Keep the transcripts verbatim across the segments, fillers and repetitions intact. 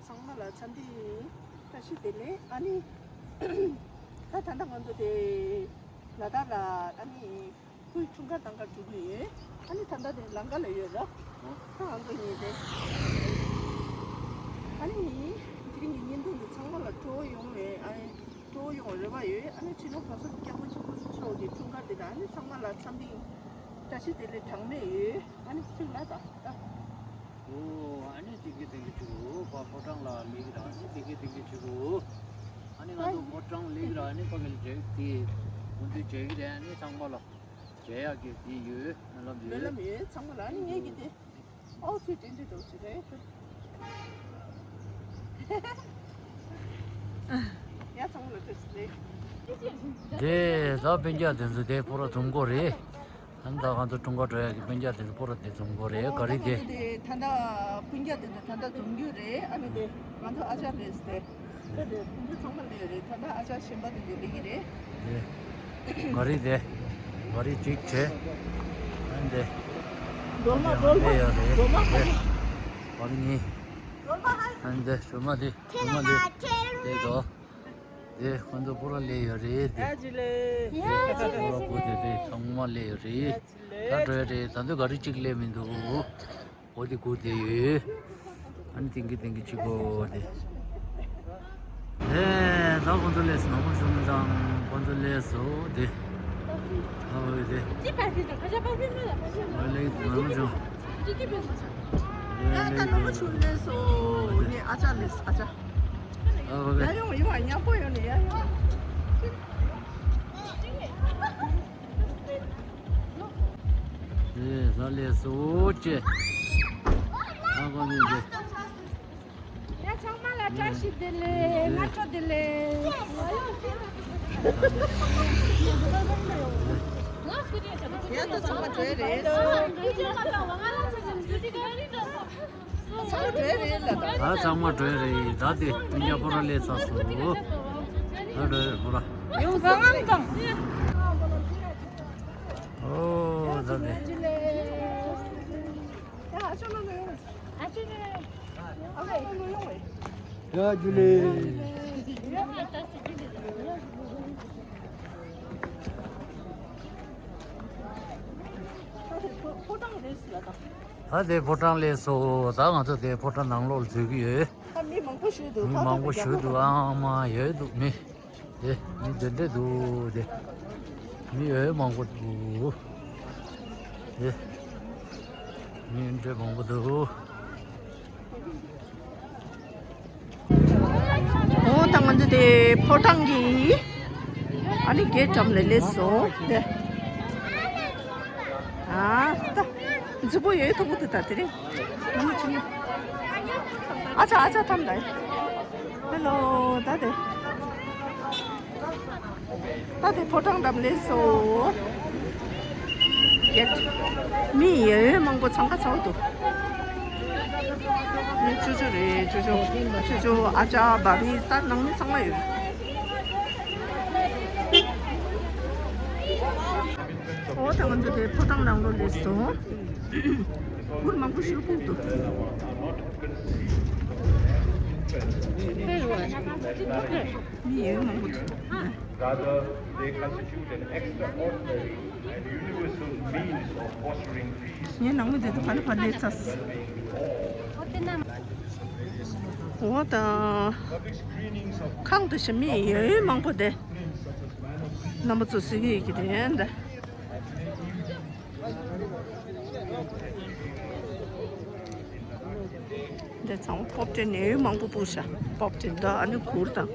ཚང་མ་ལ་འཚམས་འདྲི་བཀྲ་ཤིས་བདེ་ལེགས། ཨ་ནི་ད་ད་ལྟ་ང་ཚོ་དེ་ལ་དྭགས་ལ་ཨ་ནི་སྐུའི་འཁྲུངས་སྐར་གཏོང་གར་འགྲོ་གི་ཡོད། ཨ་ནི་ད་ལྟ་དེ་ལམ་ཁ་ལ་ཡོད་ར། ད་ང་ཚོ་གཉིས་དེ་ཨ་ནི་དེ་རིང་གི་བརྙན་ཐུང་འདི་ཚང་མ་ལ་སྤྲོ་བོ་ཡོང་བའི་ཨ་ནི་སྤྲོ་བོ་ཡོང་བའི་རེ་བ་ཡོད། ཨ་ནི་ཕྱི་ལོ་གོང་ས་སྐྱབས་མགོན་ཆེན་པོ་མཆོག་གི་འཁྲུངས་སྐར་འདི་ལ་ཨ་ནི་ཚང་མ་ལ་འཚམས་འདྲི་བཀྲ་ཤིས་བདེ་ལེགས་གྲངས་མེད་ཡོད། ཨ་ནི་ཚུར་ལ་ད་ད། ཨོ། ཨ་ནི་དེང་གི་དེང་གི་ཆུ་རུ་ཕོ་བྲང་ལ་ལེགས་ར། ཨ་ནི་དེང་གི་དེང་གི་ཆུ་རུ། ཨ་ནི་ང་ཚོ་ཕོ་བྲང་ལེགས་ར། ཨ་ནི་ཕ་གི་ལ་འབྲེག་དེ་ཁོང་ཚོས་འབྲེག་གི་རེད། ཨ་ནི་ཚང་མ་ལ་འབྲེག་ཡག་གི་དེ་ཡོད། སྨོན་ལམ་ཡོད། སྨོན་ལམ་ཡོད་ཚང་མ་ལ། ཨ་ནི་ངས་གི་དེ་ཨོ་ཚུལ་དྲན་དྲན་འགྲོ་ཆུ་རེད། ཡ་ཚང་མ་ལ་བཀྲ་ཤིས་བདེ་ལེགས། དེ་ད་སྤུན་ཀྱག་དེ་ཚོ་དེ་ཕོ་བྲང་འཛོམས་གོ་རེད། ད་ལྟ་ང་ཚོ་འཁྲུངས་སྐར་སྤྲོ་ཡག་གི་སྤུན་ཀྱག་དེ་ཚོ་ཕོ་བྲང་དེ་འཛོམས་གོ་རེད། ག་རེ་དེ། ད་ལྟ་སྤུན་ཀྱག་དེ་ཚོ་ད་ལྟ་འཛོམས་རྒྱུ་རེད། ཨ་ནི་དེ་ང་ཚོ་ཨ་ཅག་རེད་དེ། ད་དེ་ཕུང་པོ་ཚང་མ་སླེབས་རེད། ད་ལྟ་ཨ་ཅག་གཞན་པ་དེ་ཚོ་སླེབས་ཀྱི་རེད། དེ་ག་རེ་དེ། ག་རེ་གཅིག་བྱས། ཨ་ནི་དེ། སྒྲོལ་མ་སྒྲོལ་མ་སླེབས་ཡོད་རེད། སྒྲོལ་མ་དེ། ག་རེ་ནི། སྒྲོལ་མ་ཧ། ཨ་ནི་དེ་སྒྲོལ་མ་དེ་སྒྲོལ་མ་དེ། དེ་དོ། དེ་ཁོང་ཚོ་ཕོ་བྲང་སླེབས་ཡོད་རེད་དེ། ཡ་ཇི་ལེ། ཡ་ཇི་ལེ། ཕོ་བྲང་ཕོ་དེ་དེ་ཚང་མ་སླེབས་ཡོད་རེད། ད་འགྲོ་ཡ་རེད། ད་དུང་ག་རེ་གཅིག་སླེབས་མི་འདུག་འོ་དེ་སྒུག་བསྡད་ཡོད། ཨ་ནི་དེང་གི་དེང་གི་གཅིག་པོ་དེ། ཨེ་ད་ཁོང་ཚོ་སླེབས་སོང་། ནང་པ་ཞུ་མི་དང་ཁོང་ཚོ་སླེབས་སོང་དེ། ཨ་འོ་དེ། ཅི་པར་ཕི་དང་ཁ་ཤ་པར་ཕི་མ་ལ་པར་ཕི་མ་ལ། ཨ་ལེ་ནང་པ་ཞུ། ཅི་ཅི་པར་ཕི། ཡ་ད་ནང་པ་ཞུ་སླེབས་སོང་། ཨ་ཅག་སླེབས་ཨ་ཅག་ཨ་འོ་དེ། ཡ་ཡོང་ཡོང་། མཉམ་པོ་ཡོང་ནས་ཡ་ཡོང་། ཨེ་ཟ་ལེ་སོ་ཅེ། ཨ་གོ་ནི་འདི། ཡ་ཚང་མ་ལ་བཀྲ་ཤིས་བདེ་ལེགས། སྔ་དྲོ་བདེ་ལེགས། ཡ་ད་ཚང་མ་བྲོས་རེད། ཚང་མ་བྲོས་རེད་ལ། ད་ཚང་མ་བྲོས་རེད། ད་དེ་སྤུན་ཀྱག་ཕོ་བྲང་སླེབས་ཚར་སོང་། ད་བྲོས་རེད་ཕོ་བྲང་། ཡོང་ཟ་ང་དང་། ཨོ་ད་དེ། ཡ་ཇུ་ལེ། ཕོ་བྲང་རེད་ཟེར་ལ་ད། ད་དེ་ཕོ་བྲང་སླེབས་སོང་། ད་ང་ཚོ་དེ་ཕོ་བྲང་ནང་ལོགས་ལ་འཛུལ་གྱི་ཡོད། ད་མི་མང་པོ་ཞིག་འདུག་མི་མང་པོ་ཞིག་འདུག་ཨ་མ་ཡོད་འདུག་མི་དེ་མི་དེ་འདྲ་འདུག་དེ་མི་ཡོད་མང་པོ་འདུག་དེ་མི་འདྲ་མང་པོ་འདུག་འོ་ད་ང་ཚོ་དེ་ཕོ་བྲང་གི་ཨ་ནི་གེ་ཊི་འགྲམ་ལ་སླེབས་སོང་། དེ་ཨ་ད་རྫི་པོ་ཡོད་མཐོང་གི་འདུག་ད་དེ་རིང་ནམ་ཅི་ནི་ཨ་ཅག་ཨ་ཅག་ཐམ་ད། ཧེ་ལོ། ད་དེ། ད་དེ་ཕོ་བྲང་འགྲམ་སླེབས་སོང་། ཡ། མི་ཡོད་མང་པོ་འཚང་ཁ་ཚ་བོ་འདུག་མི་ཅོ་ཅོ་རེད། ཅོ་ཅོ་ཅོ་ཅོ་ཨ་ཅག་བ་མི་ད་ནང་མི་ཚང་མ་ཡོད། འོ་ད་ང་ཚོ་དེ་ཕོ་བྲང་ནང་ལོགས་སླེབས་སོང་། གུར་མང་པོ་ཞིག་སྤུངས་འདུག་མི་ཡོད་མང་པོ་འདུག Rather, they constitute an extraordinary and universal means of fostering peace. ངའི་ནང་མི་དེ་ཚོ་ག་ལེ་ཕར་སླེབས་ཚར། འོ་ད། ཁང་དུ་ཞིག་མི་ཡོད་མང་པོ་དེ། རྣམ་པ་ཚོ་གཟིགས་ཡོད་ཀྱི་རེད་འདི། འདི་ཚང་མ་པོབ་ཏེ་ནས་མང་པོ་སྤུངས་ཤག་པོབ་ཏེ་འདི་ཨ་ནི་གུར་དང་།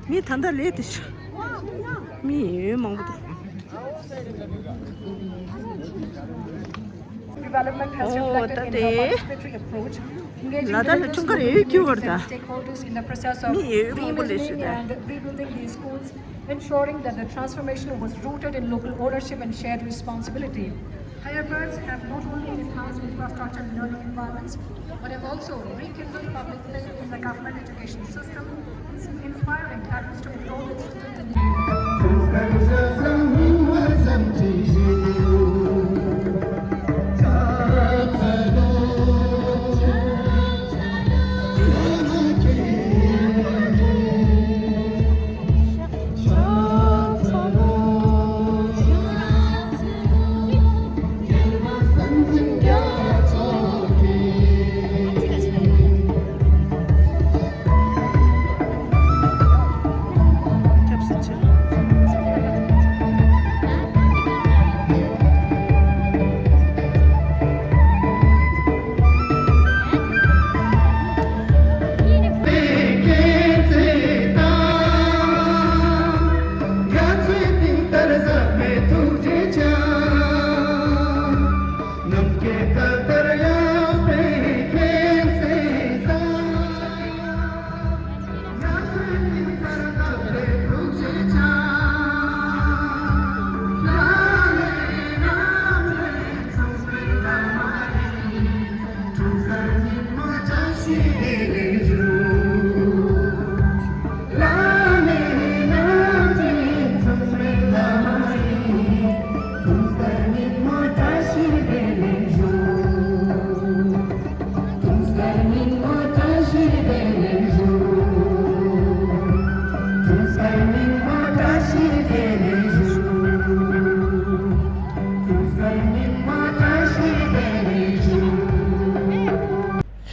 མི་ད་ལྟ་སླེབས་ཏེ་ཤག་མི་མང་པོ་འདུག Development has ཨོ་ད་དེ། ལ་དྭགས་ལ་འཁྲུངས་སྐར་ཡོད་རྒྱུ་བར་ད། མི་ཡོད་མང་པོ་སླེབས་ཤག་ད། Ensuring that the transformation was rooted in local ownership and shared responsibility. Higher births have not only enhanced infrastructure and learning environments, but have also rekindled public faith in the government education system, inspiring adults to enroll their students in the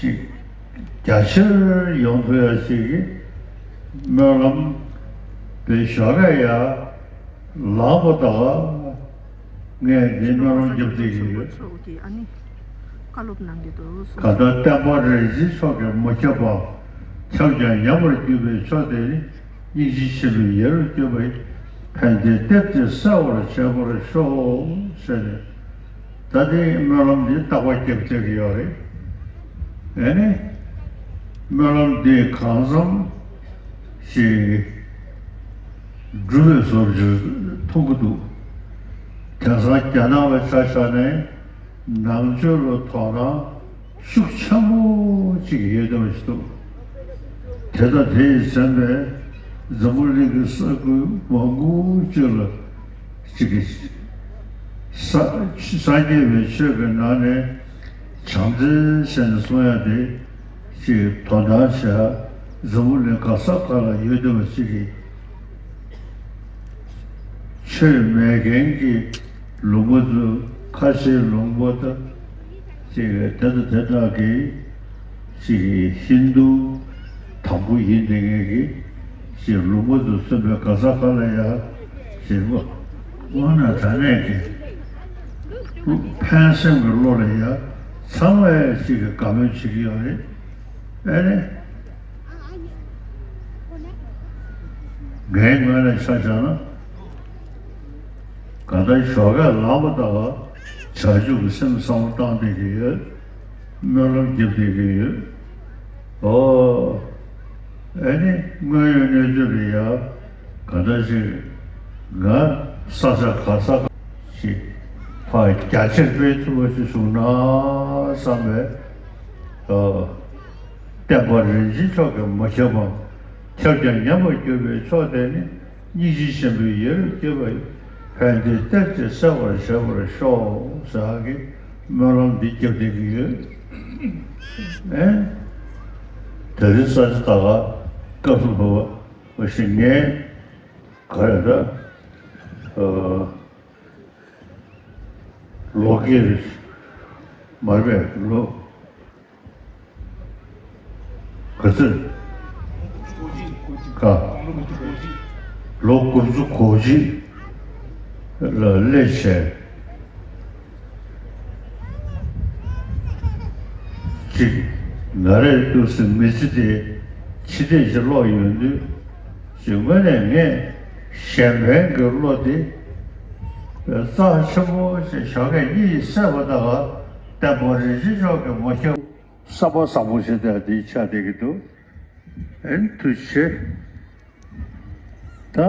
ཅིག་རྒྱ་ཆེར་ཡོང་ཐུབ་ཡ་ཞིག་གི་སྨོན་ལམ་དེ་ཞོགས་ཀས་ཡར་ལངས་པ་དང་ངས་འདི་སྨོན་ལམ་རྒྱབ་བསྡད་ཀྱི་ཡོད། གང་ལྟར་བསྟན་པ་རིན་ཆེན་མཆོག་གིས་མ་ཁྱབ་པ། ཁྱབ་ཀྱང་ཉམས་པར་གྱུར་པའི་མཆོག་དེ་ནི། སྙིང་རྗེ་ཆེན་པོའི་ཡེ་རུ་གྱུར་པའི། ཕན་བདེའི་གཏེར་དེ་གསལ་བར་བྱེད་པར་ཤོག་ཟེར་ནས། ད་ལྟའི་སྨོན་ལམ་འདི་རྟག་པར་རྒྱབ་བསྡད་ཀྱི་ཡོད་རེད། ཨེ་ནི། སྨོན་ལམ་འདི་གང་འཚམ་ཞིག་འགྲུབ་པའི་བཟོ་འདྲ་མཐོང་གི་འདུག་དེང་སང་རྒྱ་ནག་ལ་ཆ་བཞག་ནས་ནང་ཆོས་ལ་དོ་སྣང་ཤུགས་ཆེན་པོ་ཅིག་ཡོད་བསྡད་པ་ཞིག་འདུག་དེ་དང་དེ་ཡིས་མཚོན་པའི་འཛམ་བུ་གླིང་གི་ས་ཁུལ་མང་པོ་ཅིག་ལ་ཅིག་གི་ས་སངས་རྒྱས་པའི་ཆོས་ཀྱི་ནང་ནས་བྱམས་བརྩེ་ཟེར་ནས་གསུང་ཡ་དེ་ཅིག་དོ་སྣང་བྱ་འཛམ་བུ་གླིང་ག་ས་ག་ལ་ཡོད་བསྡད་པ་ཅིག་གི་ཆོས་མེད་མཁན་གྱི་ལུང་པ་ཚོ་ཁ་ཆེའི་ལུང་པ་དང་ཅིག་དེ་དང་དེ་དག་གི་ཅིག་ཧིན་དུ་དང་པོ་ཡིན་བསྡད་མཁན་གྱི་ཅིག་ལུང་པ་ཚོ་གསུམ་པའི་ག་ས་ག་ལ་ཡ་ཅིག་དངོས་གནས་དྲང་གནས་ཀྱི་ཕན་སེམས་ཀྱི་བློ་ལ་ཡ་ཚང་མས་ཅིག་གི་དགའ་མོས་བྱེད་ཀྱི་ཡོད་རེད། ཨེ་རེད། ངའི་ངོས་ནས་ཆ་བཞག་ན། གང་ལྟར་ཞོགས་ཀས་ལངས་པ་དང་བྱང་ཆུབ་ཀྱི་སེམས་བསམ་བློ་བཏང་བསྡད་ཀྱི་ཡོད། སྨོན་ལམ་རྒྱབ་བསྡད་ཀྱི་ཡོད། ཨོ། ཨེ་ནི་དངོས་ཡོད་གནས་ཚུལ་ལ་ཡ་གང་འདྲ་ཞིག་ང་ས་ཆ་ག་ས་ག་ཞིག་ཕར་རྒྱ་ཆེར་སྤེལ་ཐུབ་པ་ཞིག་བྱུང་ན་བསམ་པའི། ཨོ། བསྟན་པ་རིན་ཆེན་མཆོག་གིས་མ་ཁྱབ་པ། ཁྱབ་ཀྱང་ཉམས་པར་གྱུར་པའི་མཆོག་དེ་ནི། སྙིང་རྗེ་ཆེན་པོའི་ཡེ་རུ་གྱུར་པའི། ཕན་བདེའི་གཏེར་དེ་གསལ་བར་བྱེད་པར་ཤོག་ཟེར་གྱི་སྨོན་ལམ་འདི་རྒྱབ་བསྡད་ཀྱི་ཡོད། ཨེ། དེ་རིང་ས་ཆ་ད་ག་སྐབས་སུ་བབ་པ་ཞིག་ངས་ག་རེ་ད། ཨ། ལོ་སྐྱེས་མར་པས་ལོ། ག་ཚོད། ཀ་ལོ་དགུ་བཅུ་གོ་གཅིག་ལ་སླེབས་བྱས། གཅིག་ང་རས་འདུག་སེ་མི་ཚེ་དེ་ཕྱི་བལྟས་ཤིག་ཀློག་ཡོང་དུས། གཅིག་དངོས་གནས་ངས་གཞན་ཕན་གྱི་བློ་དེ་རྩ་ཆེན་པོ་ཞིག་ཞོགས་ཀས་གཉིད་སད་པ་དང་བསྟན་པ་རིན་ཆེན་མཆོག་གིས་མ་ཁྱབ། བསམ་པ་བཟང་པོ་ཞིག་དེ་འདི་ཆགས་བསྡད་ཀྱི་འདུག་ཨེ་ཐུགས་རྗེ་ཆེ། ད།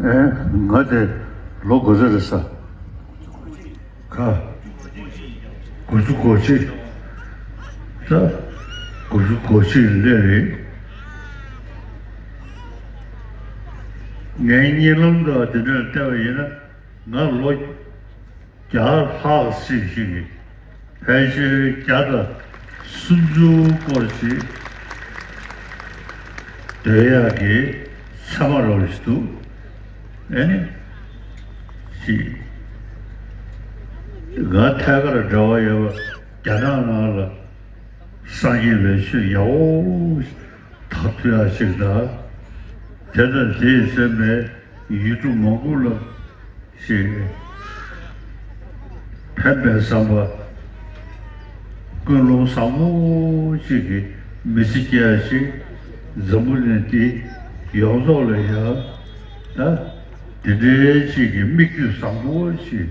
ཨེ་ང་དེ་ལོ་དགུ་ཚོད་རེད་ས། ག་དགུ་བཅུ་གོ་གཅིག་ད་དགུ་བཅུ་གོ་གཅིག་སླེབས་རེད། ངའི་གཉིད་ལམ་དུ་དེ་འདྲར་བལྟས་པ་ཡིན་ན་ང་ལོ་བརྒྱ་ལྷག་ཙམ་ཞིག་གི་ཕལ་ཆེར་བརྒྱ་དང་སུམ་ཅུ་སྐོར་ཞིག་སྡོད་ཡག་གི་མཚན་མ་རོ་ཞིག་འདུག་ཨེ་ནི། ཅིག་ང་ཐད་ཀར་འབྲེལ་བ་ཡོད་པ་རྒྱ་ནག་ནང་ལ་སངས་རྒྱས་པའི་ཆོས་ཡག་པོ་དག་ཐུབ་ཡག་ཞིག་དང་། དེ་དང་དེས་མཚོན་པའི་ཡུལ་གྲུ་མང་པོ་ལ་ཞིག་ཕན་པའི་བསམ་པ། ཀུན་སློང་བཟང་པོ་ཞིག་གི་མི་ཚེ་སྐྱེལ་ཡག་ཞིག་འཛམ་བུ་གླིང་འདི་ ཡོངས་རྫོགས་ལ་ཡ། ད་དེ་འདྲའི་ཅིག་གི་མིག་ལྟོས་བཟང་པོ་ཞིག་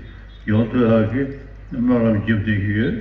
ཡོང་ཐུབ་ཡག་གི་སྨོན་ལམ་རྒྱབ་བསྡད་ཀྱི་ཡོད།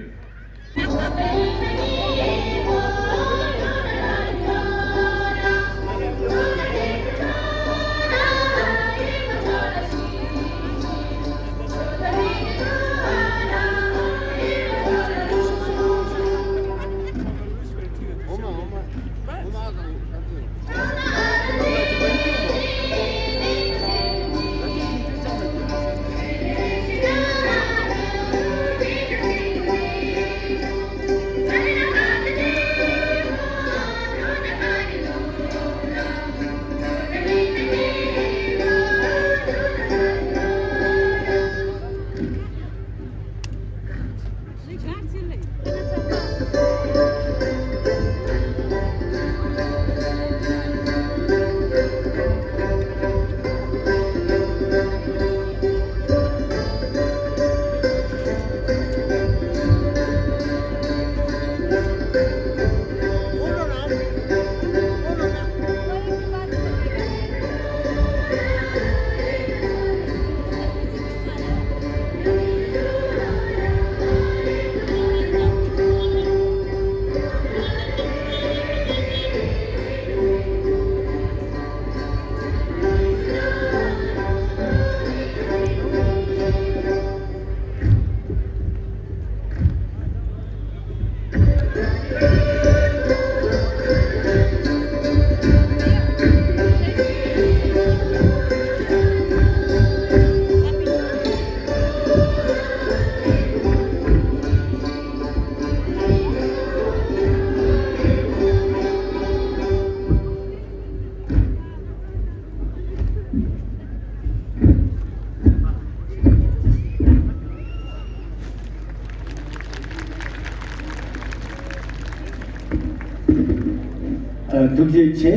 ཐུགས་རྗེ་ཆེ།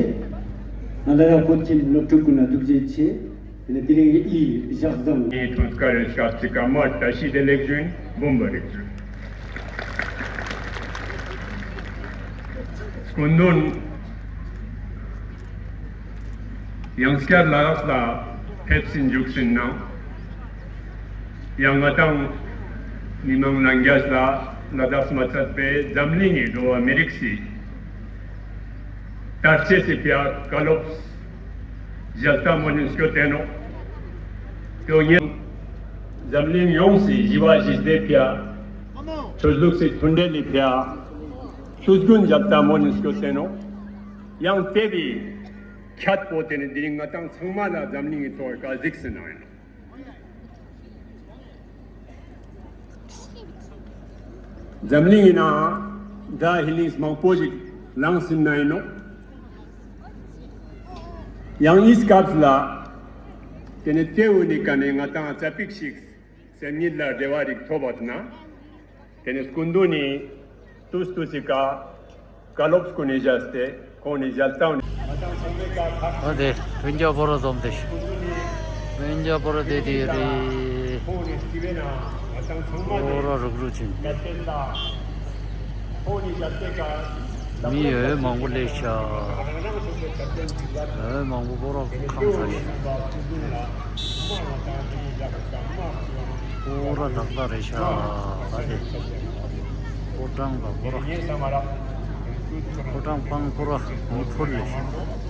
ང་ལ་ཡ་བོད་ཁྱིམ་སློབ་ཕྲུག་ཀུན་ལ་ཐུགས་རྗེ་ཆེ། དེ་ནས་དེ་རིང་ཡི་ཞག་བཟང་། ངའི་ཐོན་སྐར་རེ་ཞག་གཅིག་ག་མ་བཀྲ་ཤིས་བདེ་ལེགས་ཞུ་ཡིན། འབུམ་པ་རིག་ཞུ། སྐུ་མདུན། ཡང་བསྐྱར་ལ་དྭགས་ལ་ཕེབས་སུ་འཇུག་ཟིན་ན། ཡང་ང་དང་མི་མང་ལྷན་རྒྱས་ལ་ལ་དྭགས་མ་ཚད་པའི་འཛམ་གླིང་གི་འགྲོ་བ་མི་རིགས་སི་དར་རྒྱས་སི་ཕིའ་བཀའ་སློབ་ཞལ་ལྟ་མོ་ནི་སྐྱོ་ཏེ་ནོ། དོ་ཉེ་འཛམ་གླིང་ཡོངས་སི་ཞི་བ་ཞི་བདེ་ཕིའ་ཆོས་ལུགས་སི་མཐུན་འབྲེལ་ལི་ཕིའ་ལྷུ་དགོན་ཞལ་ལྟ་མོ་ནི་སྐྱོ་ཏེ་ནོ། ཡང་དེ་བི་ཁྱད་པོ་དེ་ནི་དེ་རིང་ང་དང་ཚང་མ་ལ་འཛམ་གླིང་གི་ཐོག་ག་གཟིགས་སུ་ན་ཡིན་ནོ། འཛམ་གླིང་ཡིན་ན་ད་ཧི་ལིང་མང་པོ་ཞིག་ལངས་སུ་ན་ཡིན་ནོ། ཡང་ཨིས་སྐབས་ལ་དེ་ནི་དེ་འུ་ནི་ཀ་ནས་ང་དང་ཙ་པིག་ཞིག་སེམས་ཉིད་ལ་བདེ་བ་རིག་ཐོབ་པ་ན། དེ་ནས་སྐུ་མདུན་ནི་ཏུས་ཏུས་སི་ཀ་བཀའ་སློབ་སྐུ་ནས་བཞག་སྟེ་ཁོང་ནས་ཞལ་བཏང་ནས། ཨ་དེ་བོན་རྒྱ་ཕོ་ར་འཛོམས་ཏེ། བོན་རྒྱ་ཕོ་ར་དེ་དེ་རེད། ཕོ་ར་རུག་རུག་ཅིང་། མི་ཡོད་མང་པོ་སླེབས་ཤག་ཡོད་མང་པོ་ཕོ་ར་ཁང་ཚ་ཞིག་ཕོ་བྲང་དག་དག་རེད་ཤག་ཨ་དེ། ཕོ་བྲང་དང་ཕོ་བྲང་། ཕོ་བྲང་སྤང་ཕོ་བྲང་མི་ཕོ་ལས་ཤིང་།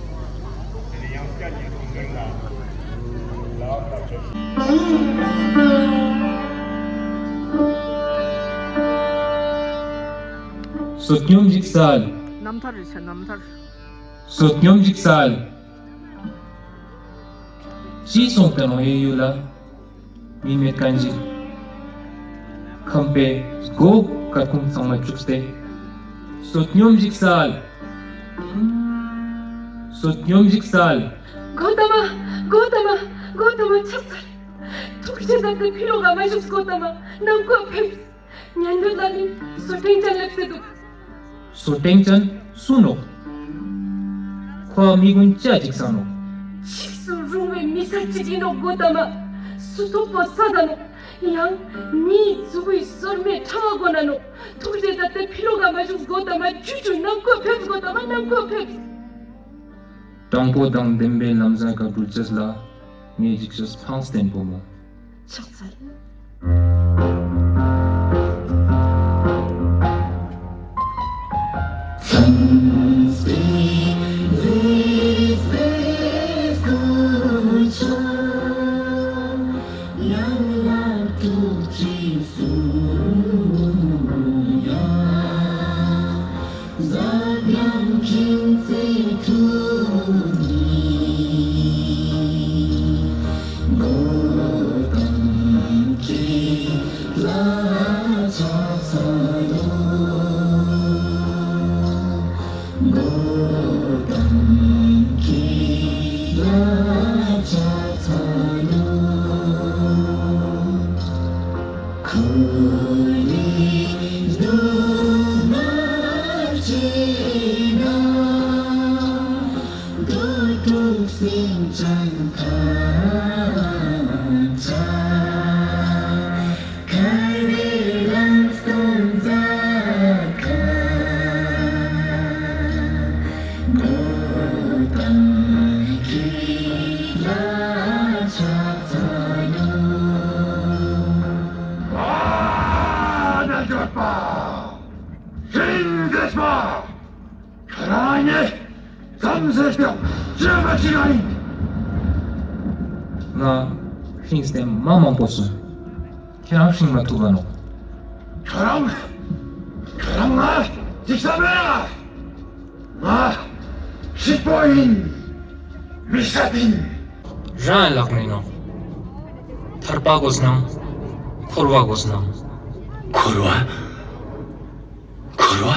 བསོད་སྙོམས་ཤིག་སལ། རྣམ་ཐར་རེད་ཤག་རྣམ་ཐར། བསོད་སྙོམས་ཤིག་སལ། ཅི་སོང་དེ་ནོ་ཡེ་ཡུལ་ལ། མི་མེད་གང་ཞིག་ཁམས་པའི་སྒོ་སྐར་ཁུང་གཙང་མ་བཅུག་སྟེ། བསོད་སྙོམས་ཤིག་སལ། བསོད་སྙོམས་ཤིག་སལ། གོ་ཏ་མ། གོ་ཏ་མ། གོ་ཏ་མ་ཆགས་ཚར། ཐུགས་རྗེ་ཟབ་ཏུ་ཕི་ལོག་ག་མ་བཞུགས། གོ་ཏ་མ་ནང་ཁོ་ཕེབས། ཉན་འདོད་ལ་ནི་བསོད་ཕྲེང་ཅན་སླེབས་སེ་འདུག་བསོད་ཕྲེང་ཅན་སུ་ནོ། ཁོ་མི་ཀུན་ཅ་ཅིག་ས་ནོ། ཤིགས་སུ་རུང་བའི་མི་སེར་ཅིག་ཡིན་ནོ། གོ་ཏ་མ་སུ་ཐོབ་པོ་ས་ད་ནོ། ཡང་མིའི་གཙུག་གུའི་སོར་མོའི་ཕྲ་བ་གོ་ན་ནོ། ཐུགས་རྗེ་ཟབ་སྟེ་ཕི་ལོག་ག་མ་བཞུགས། གོ་ཏ་མ་ཅུ་ཅུ་ནང་ཁོ་ཕེབས། གོ་ཏ་མ་ནང་ཁོ་ཕེབས། དྲང་པོ་དང་བདེན་པའི་ལམ་བཟང་ག་བསྒྲུབ་ཅེས་ལ་ངས་ཅིག་ཤོས་ཕངས་བསྟན་པོ་མོ། ཕྱག་འཚལ། ཁྱོད་རང་ཉིད་བསམ་ཟེར་ཀྱང་ཤེས་པ་ཞིག་ཨིན། ང་ཤིང་སྟེང་མ་མང་པོ་སོང་། ཁྱེད་རང་ཤིང་མ་ཐུབ་པ་ནོ། ཁྱོད་རང་ཁྱོད་རང་ང་འཇིགས་ས་མེད་ལ། ང་སྲིད་པོ་ཡིན། མི་སྲིད་ཡིན། རང་ལག་མིན་ནོ། ཐར་པ་དགོས་ན་འཁོར་བ་དགོས་ན། འཁོར་བ། འཁོར་བ།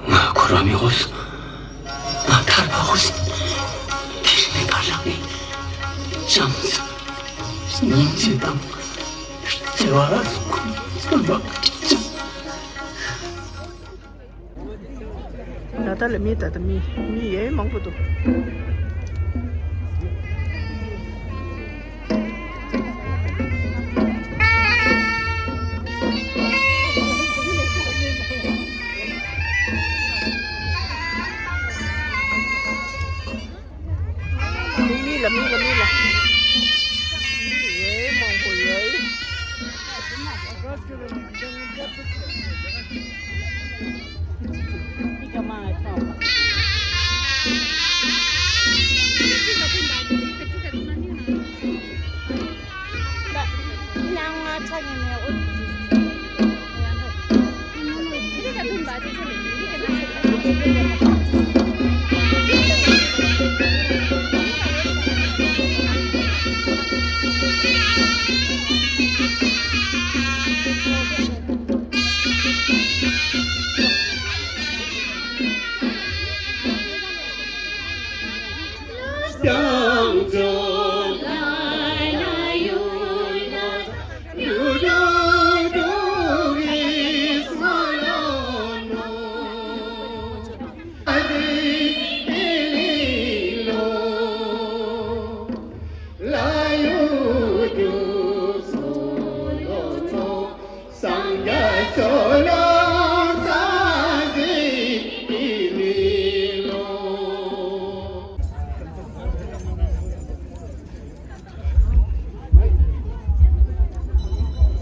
ང་འཁོར་བ་མི་དགོས། ང་ཐར་པ་དགོས། དེ་རིང་ནས་བར་ལ་ངས་བྱམས་སྙིང་རྗེ་དང་བརྩེ་བ་ལ་སོགས་པའི་བསམ་པ་ཅིག་བྱ། ད་ལྟ་ལ་མི་ད་ལྟ་མི་མི་ཡེ་མང་པོ་འདུག་མི་མི་ལ་མི་ལ་མི་ལ་མི་ཡེ་མང་པོ་ཡེ།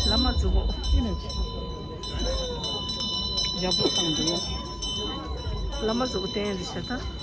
བླ་མ་གཙོ་བོ། རྒྱལ་པོ་དང་འདུག་བླ་མ་གཙོ་བོ་བསྟན་རེ་བྱ་ད།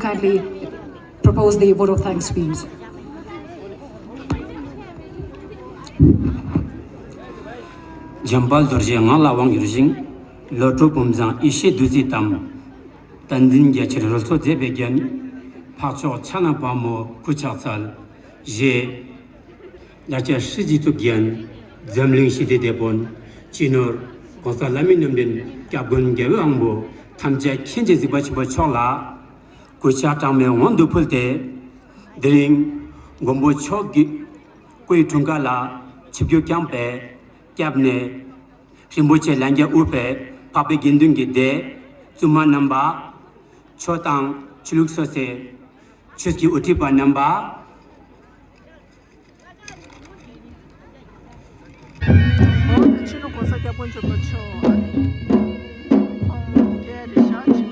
Kindly propose the vote of thanks, please. འཇམ་དཔལ་རྡོ་རྗེ་ངག་ལ་དབང་བསྒྱུར་ཞིང་། བློ་གྲོས་བུམ་བཟང་ཡེ་ཤེས་བདུད་རྩིའི་གཏམ། བསྟན་འཛིན་རྒྱ་ཆེར་རོལ་མཚོ་མཛད་པའི་རྒྱན། འཕགས་མཆོག་ཕྱག་ན་པདྨོ་སྐུ་ཕྱག་འཚལ། ཞེས། ལ་རྒྱ་སྲིད་སྤྱི་གཙུག་རྒྱན། འཛམ་གླིང་ཞི་བདེའི་དེད་དཔོན། སྤྱི་ནོར་༸གོང་ས་ལྷ་མིའི་སྣ་འདྲེན་སྐྱབས་མགོན་རྒྱལ་བའི་དབང་པོ་ཐམས་ཅད་མཁྱེན་ཅིང་གཟིགས་པ་ཆེན་པོ་མཆོག་ལ། གུས་ཕྱག་གྲངས་མེད་སྔོན་དུ་ཕུལ་ཏེ། དེ་རིང་མགོན་པོ་མཆོག་གི་སྐུའི་དྲུང་ཁ་ལ་ཆིབས་བསྒྱུར་བསྐྱངས་པའི་སྐབས་ནས། རིན་པོ་ཆེ་ལྷན་རྒྱས་དབུས་པའི་འཕགས་པའི་དགེ་འདུན་གྱི་སྡེ་བཙུན་མ་རྣམ་པ། ཆོས་དང་ཆོས་ལུགས་སོ་སོའི་ཆོས་ཀྱི་དབུ་ཁྲིད་པ་རྣམ་པ། འོ་དེ་ཕྱི་ནང་༸གོང་ས་༸སྐྱབས་མགོན་ཆེན་པོ་མཆོག་ཨ་ནི་ཁོང་དེ་རེད་ཤག་ཅིག་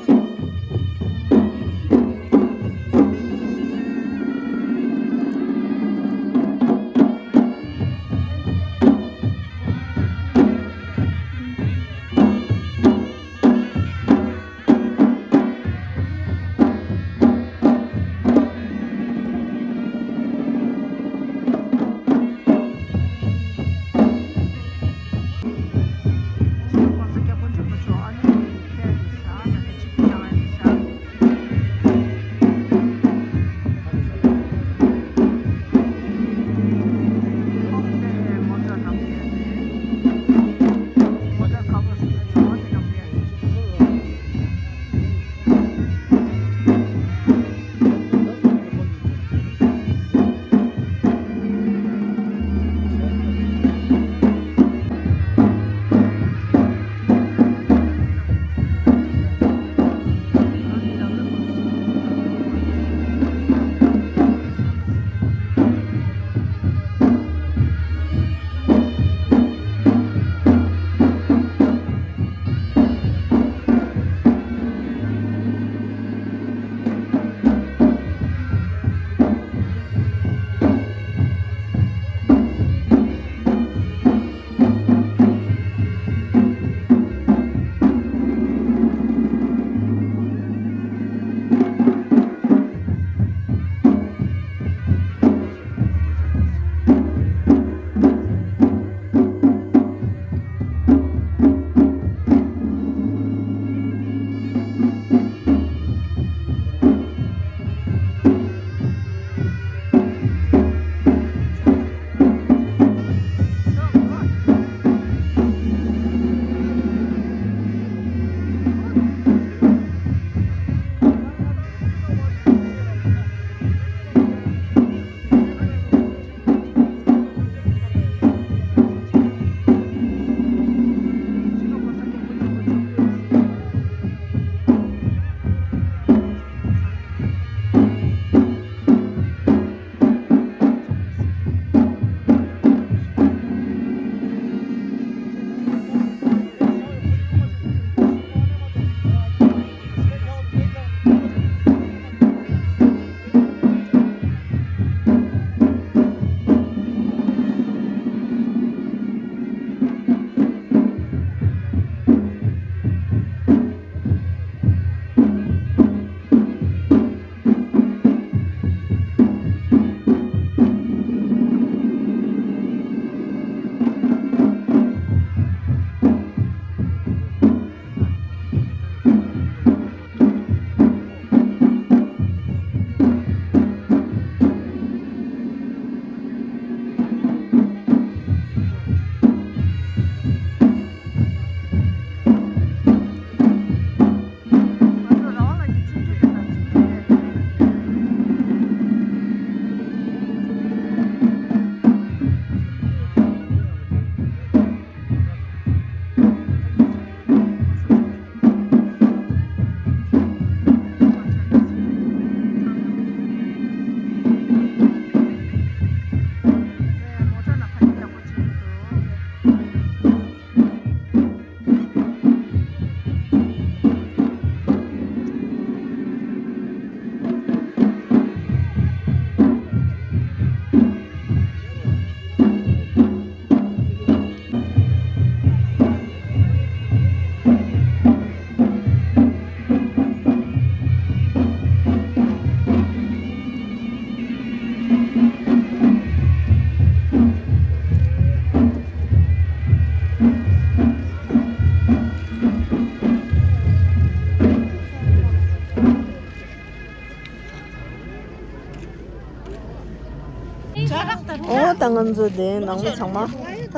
ད་ང་ཚོ་དེ་ནང་མི་ཚང་མ་ད་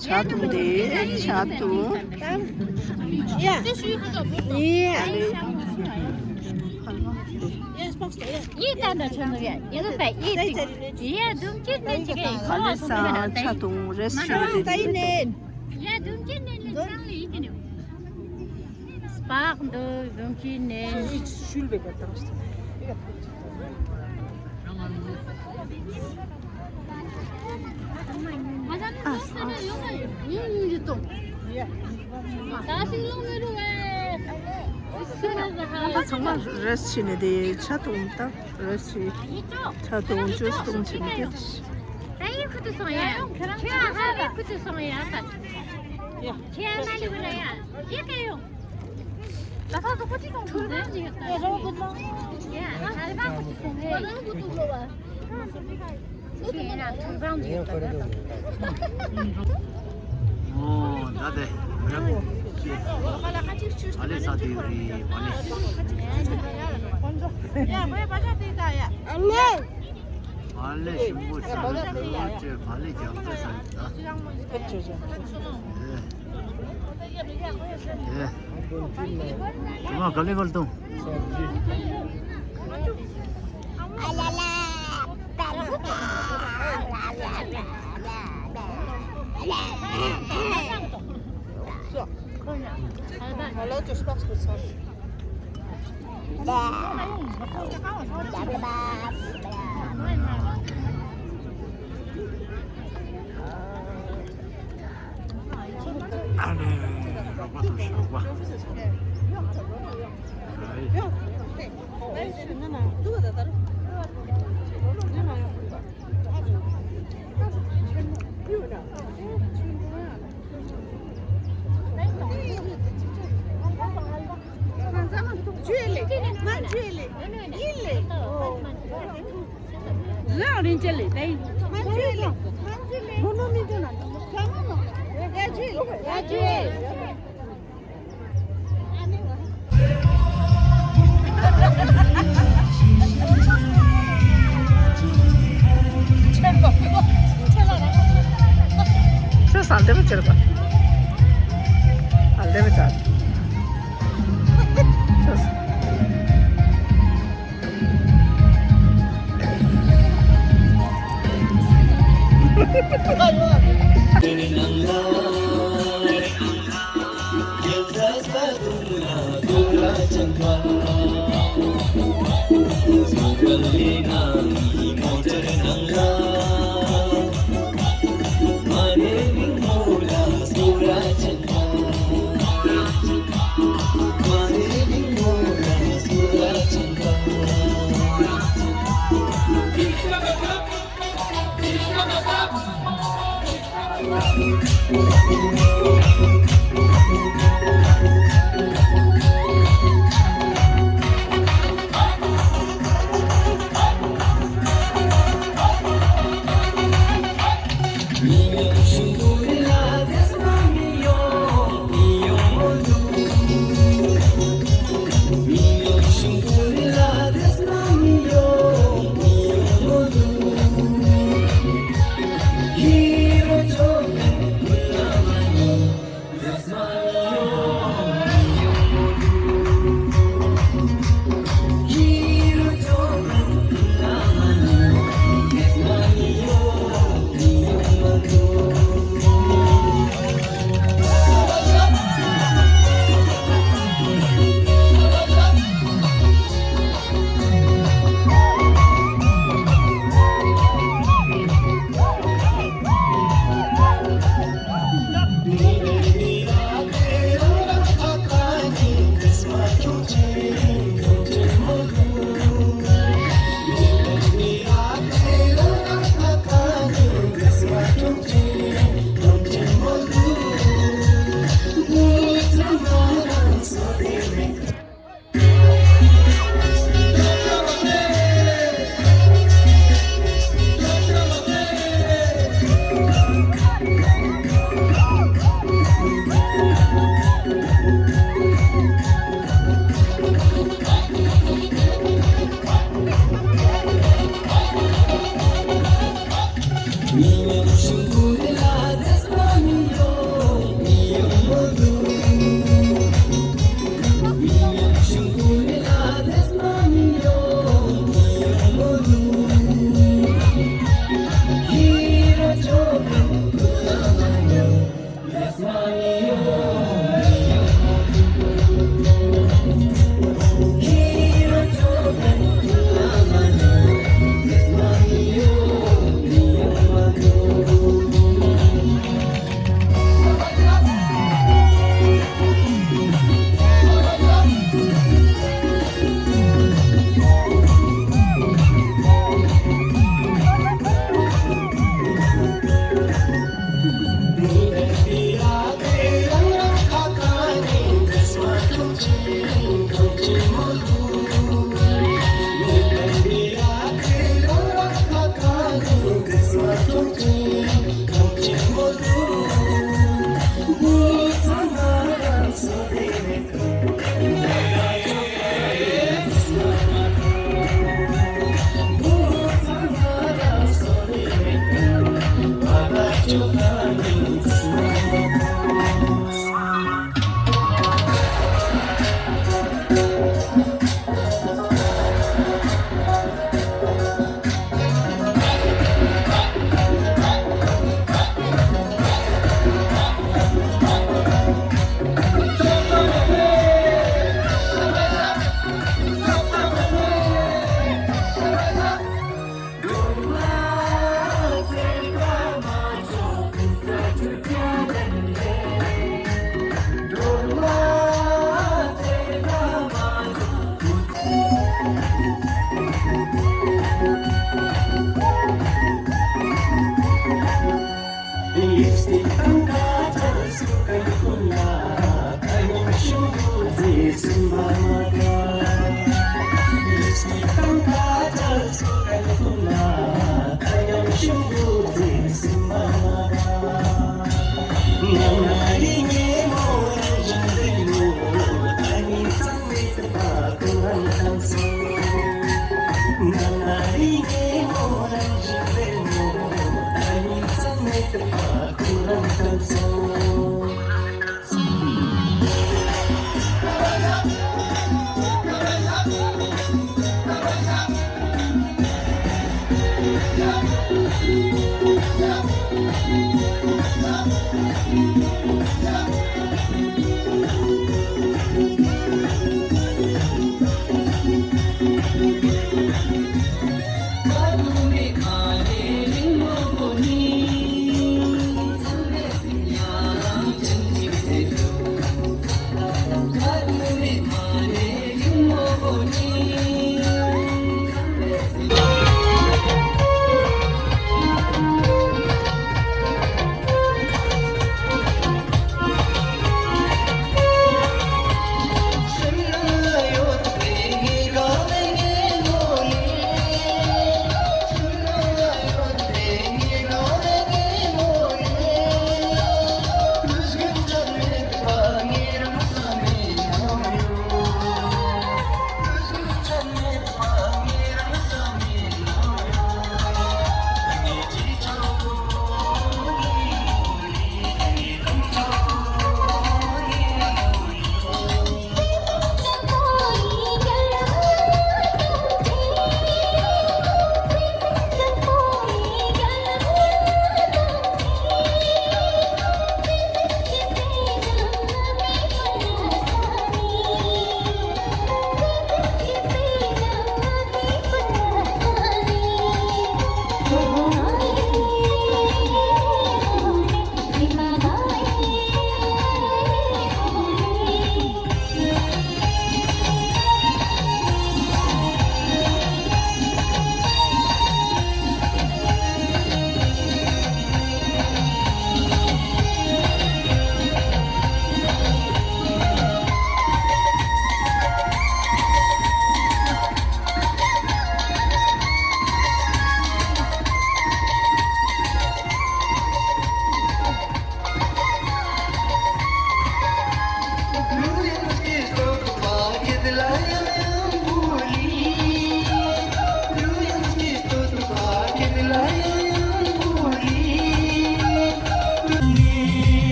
ཇ་འཐུང་དེ་ཇ་འཐུང་། ཡ། ཡ། ཡེ་ད་འདྲ་ཆུ་ནུ་ཡ། ཡེ་ད་ཡེ་ཏི་ཡ་དུམ་ཅིར་ནེ་ཅི་གེ་ཁ་ལེ་ས་ཇ་འཐུང་རེས་ཞུ་རེ་ད་ཡེ་ནེ། ཡ་དུམ་ཅིར་ནེ་ནེ་ཚང་ལེ་ཡེ་ཏི་ནེ། སྤགས་འདུག་དུམ་ཅིར་ནེ། ཤུལ་བེ་ག་དང་། ཨ་ཨ། ད་ཚང་མ་རེས་བྱས་ནས་དེ་ཇ་འཐུང་ད་རེས་བྱས། ཇ་འཐུང་ཇུས་འཐུང་བྱས་ནས་དེ། ད་ཡིན་ཁུ་ཚུར་སོང་ཡ། ཁྱོད་ཧ་ཧ་རེ་ཁུ་ཚུར་སོང་ཡ་ད། ཁྱོད་ཧ་ན་ལི་བུ་ན་ཡ། ཡེ་ག་ཡོང་། ད་ས་སོ་ཁོ་ཅི་དང་ཐུག་ན་ཡ། ཧ་ཧ་ཁུ་ཚུར་སོང་ཡ། ཨོ་ད་དེ་རེད། ཨ་ལེ་ས་དེ་རེད། ཨ་ལེ། ཨ་ལེ་ཞིམ་པོ་ཞིམ་པོ་ཅེ་ཨ་ལེ་རྒྱབ་ཚད་ས་ཡིན་ད། ཨེ། ཨེ། ཞུ་མ་ག་ལེ་ག་ལེ་དང་། ཨ་ནི་རོགས་པ་དང་ཞོགས་པ། ཁྱོད་ས་འདི་མི་ཁྱེར་པ། ཨ་འདི་མི་ཆགས། ཁྱོད།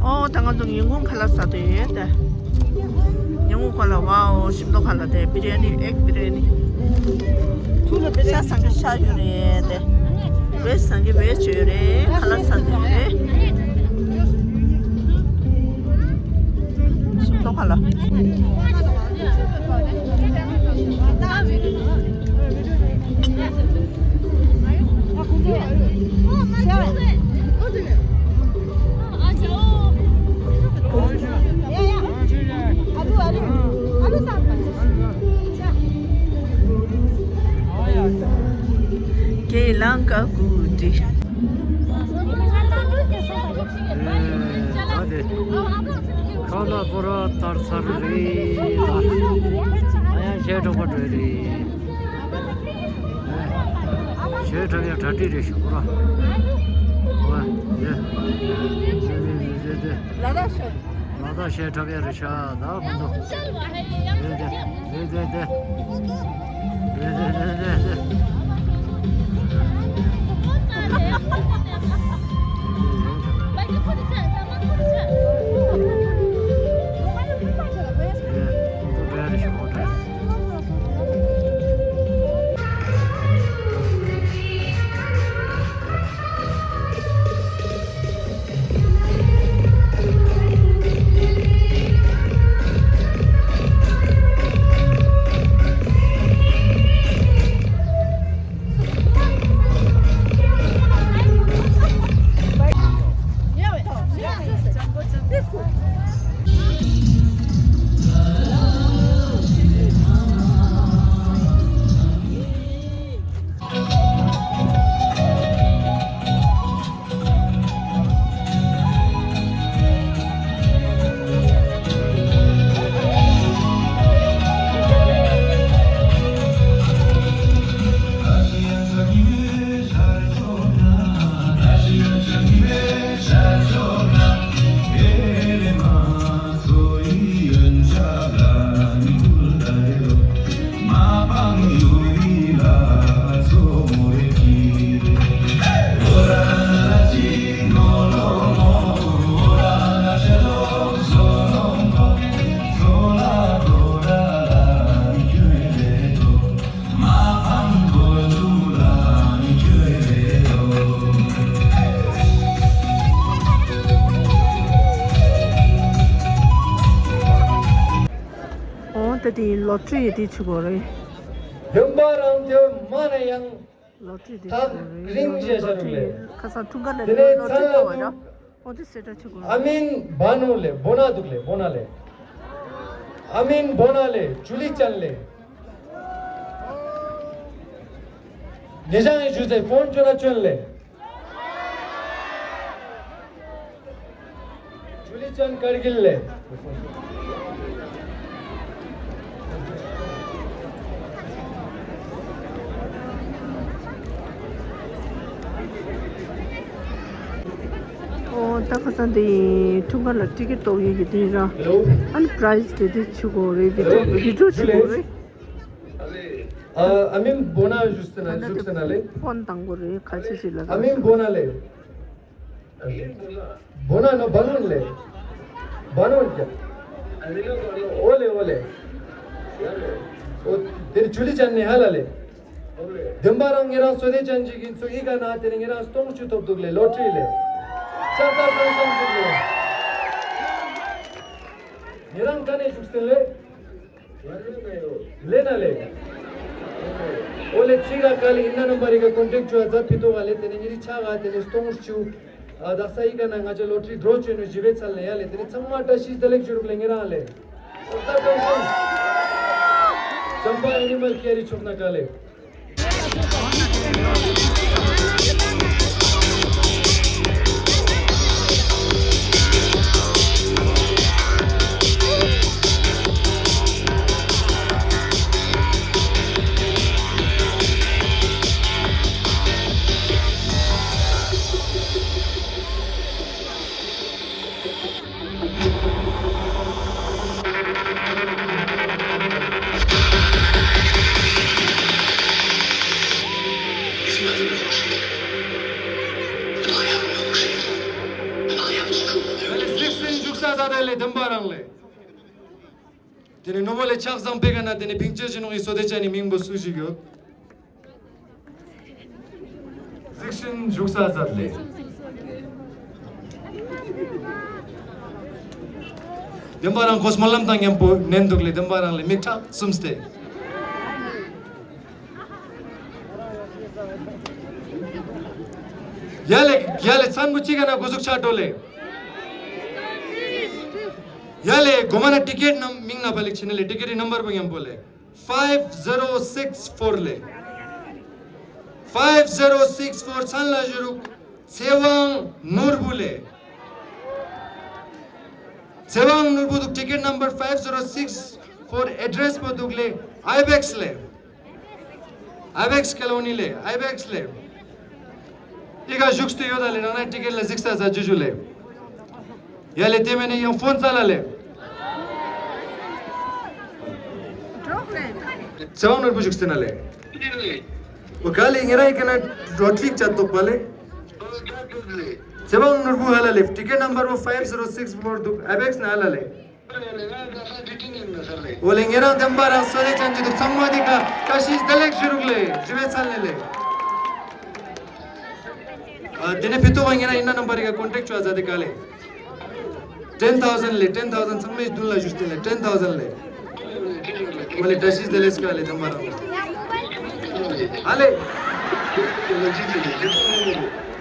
ཨོ་ད་ང་ཚོ་ཉིན་གུང་ཁ་ལག་ཟ་འདོད་ཡོད་དེ། ཉིན་གུང་ཁ་ལག་ཝའོ་ཞིམ་མདོག་ཁ་ལག་དེ་བི་རི་ཡ་ནི་ཨེག་བི་རི་ཡ་ནི། ཤ་ཟ་མཁན་ཤ་ཡོད་རེད་དེ། བེཇ་ཟ་མཁན་བེཇ་ཡོད་རེད། ཁ་ལག་ཟ་འདོད་ཡོད་རེད། ཞིམ་མདོག་ཁ་ལག་ཁོ་ན་པོ་ར་ཏར་ཚར་རེད། ཨ་ཡང་གཞས་གྲོགས་པོ་འགྲོ་རེད། ཞོལ་འཁྲབ་ཡ་གྲ་སྒྲིག་རེད་ཤག་པོ་ར། ཨོ་ཡ། ལ་དྭགས་ཤོད། ལ་དྭགས་ཞོལ་འཁྲབ་ཡ་རེད་ཤག་ད་ཁོ་ཚོ། རེད་དེ། རེད་དེ་དེ། རེད་དེ་དེ་དེ་དེ། ཨོ་ད་དེ་ལོ་ཊ་རི་ཡི་དེ་བྱེད་དགོས་རེད། བདེན་པ་རང་དེ་མ་ན་ཡང་ལོ་ཊ་རི་དེ་ཐག་བྱེད་དགོས་རེད། རིང་ལོ་ཊ་རི་རྗེས་ཤར་ལོ་ཊ་རི་རུ་ལས། ཁ་སང་འཁྲུངས་སྐར་ལ་དེ་ནས་ལོ་ཊ་རི་ཚ་ལ་ཐོབ་པ་འདྲ། འདུག་ཨོ་དེ་སེ་ཊར་བྱེད་དགོས་རེད། ཨ་མིན་བ་ནོ་ལེ་བོ་ན་འདུག་ལེ་བོ་ན་ལེ། ཨ་མིན་བོ་ན་ལེ་ཇུ་ལི་ཅན་ལེ། ཉེ་ཞང་ཡི་ཞུ་ཚེ་ཕོན་ཅོ་ན་ཅོན་ལེ། ཇུ་ལི་ཅན་ཀར་གིལ་ལེ། ཨོ་ད་ཁ་སང་དེ་འཁྲུངས་སྐར་ལ་ཊི་ཀེ་ཊི་གཏོང་ཡས་ཀྱི་དེ་ར། ཨ་ནི་པ་རའི་ཛི་དེ་དེ་བྱེད་དགོས་རེད། བི་ཌི་ཡོ་བི་ཌི་ཡོ་བྱེད་དགོས་རེད། ཨ་ཨ་མིན་བོ་ན་བཞུགས་ཟེར་ན་བཞུགས་ཟེར་ན་ལེ། ཕོན་བཏང་དགོས་རེད། ཁ་ཆེ་ཞིག་ལ། ཨ་མིན་བོ་ན་ལེ། བོ་ན་ནོ་བ་ནོན་ལེ། བ་ནོན་ཀྱ། ཨོ་ལེ་ཨོ་ལེ། ཨོ་དེར་ཇུ་ལི་ཅན་ནི་ཧ་ལ་ལེ། བདེན་པ་རང་ངེད་རང་བསོད་བདེ་ཅན་ཅིག་ཡིན་ཚུལ་ཨི་ཀ་ན་དེ་ནི་ངེད་རང་སྟོང་བཅུ་ཐོབ་འདུག་ལེ་ལོ་ཊ་རི་ལེ། ལྕགས་རྟ་ཀྲོང་གསུམ་འདུག་ལེ། ངེད་རང་ཀ་ནས་བཞུགས་ཟིན་ལེ། ལེ་ན་ལེ། ཨོ་ལེ་ཚིག་ག་ཀ་ལེ་ཨིན་ན་ནམ་བར་ཡི་ག་ཀོན་ཊེག་ཅུ་ཨ་ཛ་ཕི་ཏོ་ག་ལེ་དེ་ནས་ཉི་རི་ཆ་ག་དེ་ནས་སྟོང་བཅུ། ཨ་དག་ས་ཡི་ག་ན་ང་ཅག་ལོ་ཊ་རི་ཌྲོ་བཅོས་ནོ་ཞི་བའི་ཚལ་ལ་ཡ་ལེ་དེ་ནས་ཚང་མ་བཀྲ་ཤིས་བདེ་ལེགས་ཞུ་རུག་ལེ་ངེད་རང་ལེ། ཨོ་ད་ཀྲོང་གསུམ། ཇམ་པ་ཨེ་ནི་མལ་ཁེ་རི་ཆོག་ན་ག་ལེ། དེ་ནས་ནོར་བུ་ལས་ཆགས་སང་པེ་ག་ན་དེ་ནས་ཕིང་ཅེ་ཞིག་ནོག་ཡི་སོ་དེ་ཅན་ནི་མིང་པོ་སུ་ཞིག་ཡོད། གཟིགས་ཤིན་བཞུགས་ས་མཛད་ལས། བདེན་པ་རང་ཁོ་སྨོན་ལམ་དང་མཉམ་པོ་ནན་འདུག་ལས་བདེན་པ་རང་ལས་མིག་ཁྲག་གསུམ་སྟེ། ཡ་ལེ་ཡ་ལེ་ཚན་པོ་གཅིག་ག་ན་འགོ་ཟུག་ཆ་འགྲོ་ལེ། ཡ་ལེ་གོ་མ་ན་ཊི་ཀེ་ཊི་ནམ་མིང་ན་པ་ལེགས་ཆེ་ནི་ལེ་ཊི་ཀེ་ཊི་ནམ་བར་པོ་མཉམ་པོ་ལེ། ཕའིབ་ཛི་རོ་སིགས་ཕོར་ལེ། ཕའིབ་ཛི་རོ་སིགས་ཕོར་ཚན་ལ་བཞུགས་རུག་ཚེ་དབང་ནོར་བུ་ལེ། ཚེ་དབང་ནོར་བུ་འདུག་ཊི་ཀེ་ཊི་ནམ་བར་ཕའིབ་ཛི་རོ་སིགས་ཕོར་ཨེ་ཌི་རེ་སི་པོ་འདུག་ལེ། ཨའི་བེག་སི་ལེ། ཨའི་བེག་སི་ཀ་ལོ་ནི་ལེ། ཨའི་བེག་སི་ལེ། ཨི་ག་བཞུགས་སྟེ་ཡོད་ད་ལེ། རང་ན་ཊི་ཀེ་ཊི་ལ་གཟིགས་ས་ས་ཇུ་ཇུ་ལེ། ཡ་ལེ་དེ་མེད་ནི་ཡང་ཕོན་ཙ་ལ་ལེ། ཚེ་དབང་ནོར་བུ་བཞུགས་སྟེ་ན་ལེ། འོ་ག་ལེ་ངེ་ར་ཡི་ག་ན་རོ་ཊི་རིག་ཅ་ཏོག་པ་ལེ། ཚེ་དབང་ནོར་བུ་ཧ་ལ་ལེ། ཊི་ཀེ་ཊི་ནམ་བར་བོ་ཕའིབ་ཛི་རོ་སིགས་ཕོར་འདུག་ཨའི་བེག་སི་ན་ཧ་ལ་ལེ། འོ་ལེ་ངེ་རང་བདེན་པ་རང་སོ་ལེ་ཅན་གྱི་འདུག་ཚང་མ་འདི་ག་བཀྲ་ཤིས་བདེ་ལེགས་ཞུ་རུག་ལེ། ཇི་བའི་ཚན་ལེ་ལེ། ཨ་དེ་ནས་ཕི་ཏོ་བ་ངེ་རང་ཡིན་ན་ནམ་པ་རི་ག་ཀོན་ཊེག་ཅོ་ཨ་ཛ་དེ་ག་ལེ། ཊེན་ཐའུ་ཛན་ལེ། ཊེན་ཐའུ་ཛན་ཚང་མའི་མདུན་ལ་བཞུགས་ཏེ་ལེ། ཊེན་ཐའུ་ཛན་ལེ། འོ་ལེ་བཀྲ་ཤིས་བདེ་ལེགས་ག་ལེ་བདེན་པ་རང་ལེ། ཨ་ལེ།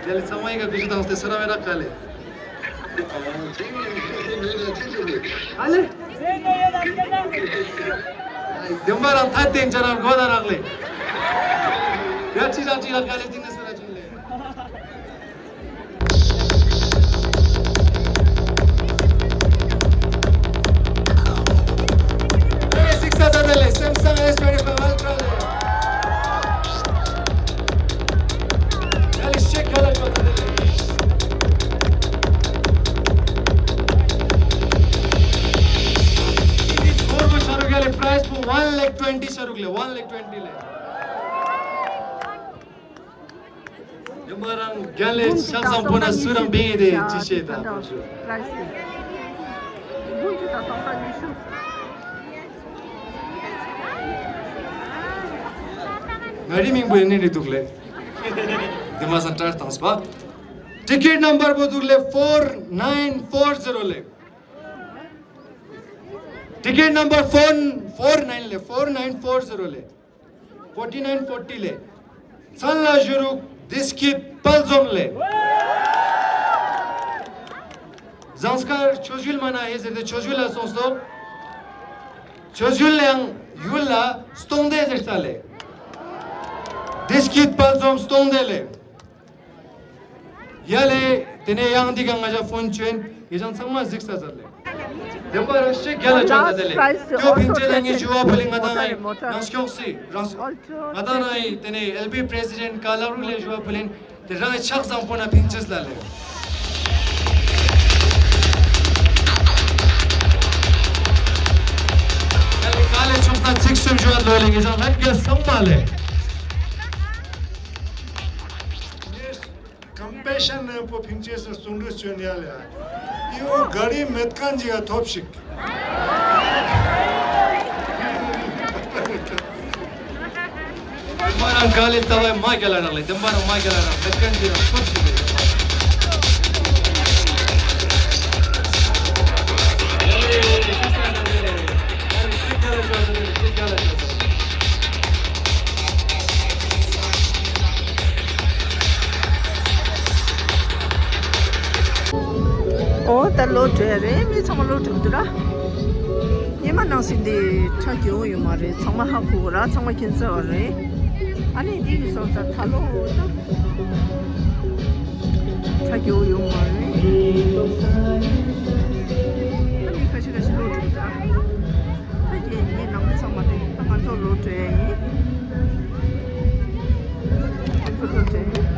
དེ་ལེ་ཚང་མ་ཡི་ག་གུ་ཞུ་དང་སྟེ་ས་ར་བའི་ར་ག་ལེ། ཨ་ལེ། བདེན་པ་རང་ཐ་དེ་འཇའ་རང་གོ་ད་རག་ལེ། ཡ་ཅི་རག་ཅི་རག་ག་ལེ་ཅི་ནས་སུ་ར་ཅི་ལེ། ཨེ་སིགས་ས་ད་ད་ལེ་སེམ་སང་ཨེ་ཊི་ཊི་ཕའིབ་ཨལ་ཊྲ་ལེ། ཡ་ལེ་ཤེག་ག་ལ་ཅོ་ད་ལེ། ཨི་ནི་སྐོར་པོ་ཤ་རུག་ཡ་ལེ་པ་རའིཛ་པོ་ཝན་ལེག་ཊུ་ཝེན་ཊི་ཤ་རུག་ལེ། ཝན་ལེག་ཊུ་ཝེན་ཊི་ལེ། ཡུམ་མ་རང་རྒྱལ་ལེ་ཤག་སང་པོ་ན་སུ་རང་བིང་ཡེ་དེ་ཅི་ཤེས་ད་པོ་ཞུ། ང་རི་མིང་པོ་ཡིན་ནི་རི་འདུག་ལེ། དེ་མ་སང་ཊྲ་བཏང་སྤ། ཊི་ཀེཊ་ནམ་བར་པོ་འདུག་ལེ་ཕོར་ནའིན་ཕོར་ཛི་རོ་ལེ། ཊི་ཀེཊ་ནམ་བར་ཕོར་ཕོར་ནའིན་ལེ། ཕོར་ནའིན་ཕོར་ཛི་རོ་ལེ། ཕོར་ཊི་ནའིན་ཕོར་ཊི་ལེ། མཚན་ལ་བཞུགས་རུག་བདེ་སྐྱིད་དཔལ་འཛོམས་ལེ། ཟངས་དཀར་ཆོས་ཡུལ་མ་ན་ཧེ་ཟེར་ཏེ་ཆོས་ཡུལ་ལ་སོང་སོ། ཆོས་ཡུལ་ལ་ཡང་ཡུལ་ལ་སྟོང་སྡེ་ཟེར་ས་ལེ། བདེ་སྐྱིད་དཔལ་འཛོམས་སྟོང་སྡེ་ལེ། ཡ་ལེ། དེ་ནས་ཡང་འདི་ག་ང་ཞ་ཕོན་བྱོན་ཡེ་ཅང་ཚང་མ་གཟིགས་ས་ཟེར་ལེ། བདེན་པ་རང་ཤེས་རྒྱ་ལ་ཅོ་ས་དེ་ལེ། ལཱསི་ཊི་ཏེའོ་ཕིང་ཅེ་ལ་ངས་ཞུ་བ་ཕུལ་ལེ། ང་དང་ཨི་རང་སྐྱོགས་སི་རང་ང་དང་རང་ཨི་དེ་ནས་ཨེལ་པི་པི་རེ་སི་ཌེན་ཊི་ཀ་ལག་རུག་ལེ་ཞུ་བ་ཕུལ་ལེ། དེ་རང་ཨི་ཕྱག་བཟང་པོ་ན་ཕིང་ཅེས་ལ་ལེ། ཡ་ལེ་ག་ལེ་ཆོག་ད་ཚིག་གསུམ་ཞུ་བ་ལོ་ལེ་ངེ་ཅང་ལྷན་རྒྱས་ཚང་མ་ལེ། ཀམ་པེ་ཤན་ནི་པོ་ཕིང་ཅེས་སི་གསུང་འདྲི་བྱོན་ཡ་ལེ། ཨི་བོ་ག་རི་མེད་ཁན་ཅིག་ག་ཐོབ་ཤིག། མ་རང་ག་ལེ་ལྟ་བའི་མ་རྒྱ་ལ་རག་ལེ། བདེན་པ་རང་མ་རྒྱ་ལ་རག་མེད་ཁན་ཅིག་ག་ཐོབ་ཤིག་ལེ། ཨོ་ད་ལོ་དྲོས་རེད། མི་ཚང་མ་ལོ་དྲོས་འདུག་ར། ཉི་མ་ནང་སྲིད་འདི་ཁྲ་རྒྱུ་ཡོད་མ་རེད། ཚང་མ་ཧ་གོ་གི་ར། ཚང་མ་ཁྱིམ་ཚ་བ་རེད། ཨ་ནི་འདི་གི་སོང་ཙང་ད་ལོ་ད་ཁྲ་རྒྱུ་ཡོད་མ་རེད། ཨ་ནི་ཁ་ཤས་ཁ་ཤས་ལོ་དྲོས་འདུག་ར། ད་ཀྱེ་ངའི་ནང་མི་ཚང་མ་དེ་ད་ང་ཚོ་ལོ་དྲོས་ཡིན། ང་ཚོ་ལོ་དྲོས་ཡིན།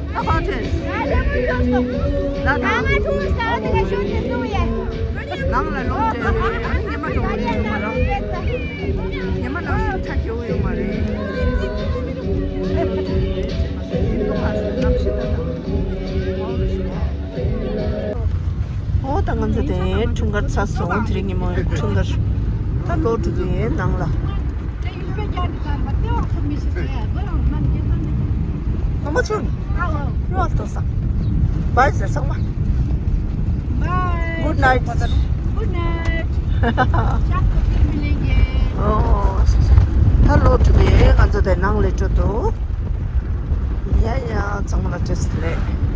ད་ཕར་དྲོས། ད་ད། ནང་ལ་ལོག་བྱས་ཡོད་རེད། ཉི་མ་གྲོངས་ཡོད་མ་རེད། ཉི་མ་ནང་བཞིན་ཁྲ་རྒྱུ་ཡོད་མ་རེད། དེ་འཁྲུངས་སྐར་ཚར་སོང་། དེ་རིང་ཉིན་མོ་འཁྲུངས་སྐར། ད་ལོ་དྲུག་ཡན་ནང་ལ། ཨ་མ་ཚོ་ལོ་ལྟོ་ས། བའི་ཟེར་ཚང་མ། Bye. Good night. Good night. ཨོ། ད་ལོ་དྲུག་ཡན་ང་ཚོ་དེ་ནང་ལ་འགྲོ་འདུག་ཡ་ཡ། ཚང་མ་ལ་བཀྲ་ཤིས་བདེ་ལེགས།